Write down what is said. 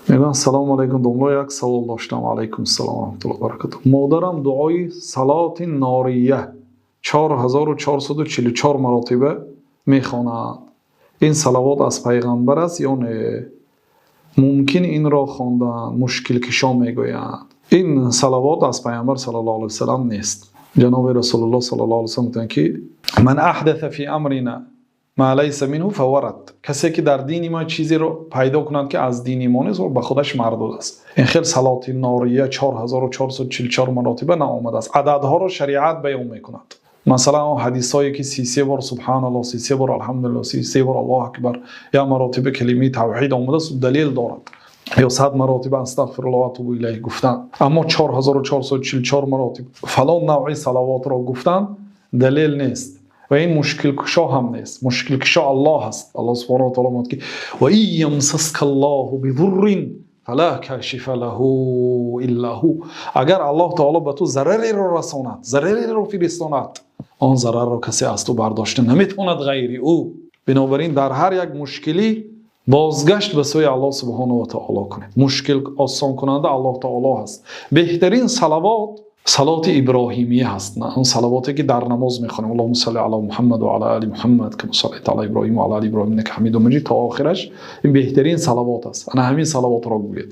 Мегӯянд: «Салому алайкум, домла, як савол доштам». Алайкум ассалом ва раҳматуллоҳи ва баракатуҳ. Модарам дуои салоти нория 4444 маротиба мехонад. Ин салавот аз пайғамбар аст ё не? Мумкин инро хондан мушкилкушо мегӯянд. Ин салавот аз пайғамбар саллаллоҳу алайҳи васаллам нест. Ҷаноби Расулуллоҳ саллаллоҳу алайҳи васаллам гуфтанд, ки «من أحدث في أمرنا ما ليس منه فهو رد». Касе ки дар дини мо чизеро пайдо кунад, ки аз дини мо нест, ба худаш мардуд аст. Ин хел салоти нория 4444 маротиба наомадааст. Ададҳоро шариат баён мекунад. Масалан, он ҳадисҳое, ки 33 бор субҳаналлоҳ, 33 бор алҳамдулиллоҳ, 33 бор Аллоҳу акбар, як маротиба калимаи тавҳид омадааст, далел дорад, ё 100 маротиба астағфируллоҳ ва атубу илайҳ гуфтан. Аммо 4444 маротиба фалон навъи салавотро гуфтан далел нест ва ин мушкилкушо ҳам нест. Мушкилкушо Аллоҳ аст. Аллоҳ субҳанаҳу ва таъоло мегӯяд, ки «وإن يمسسك الله بضر فلا كاشف له إلا هو». Агар Аллоҳ таоло ба ту зарареро расонад, зарареро фиристонад, он зарарро касе аз ту бардошта наметавонад ғайри ӯ. Бинобар ин дар ҳар як мушкилӣ бозгашт ба сӯи Аллоҳ субҳонаҳу ва таоло кунед. Мушкил осонкунанда Аллоҳ таоло ҳаст. Беҳтарин салавот салоти иброҳимия ҳаст, он салавоте, ки дар намоз мехонем: «اللهم صل على محمد وعلى آل محمد كما صليت على إبراهيم وعلى آل إبراهيم إنك حميد مجيد» то охираш. Ин беҳтарин салавот аст. Ана ҳамин салавотро гӯед.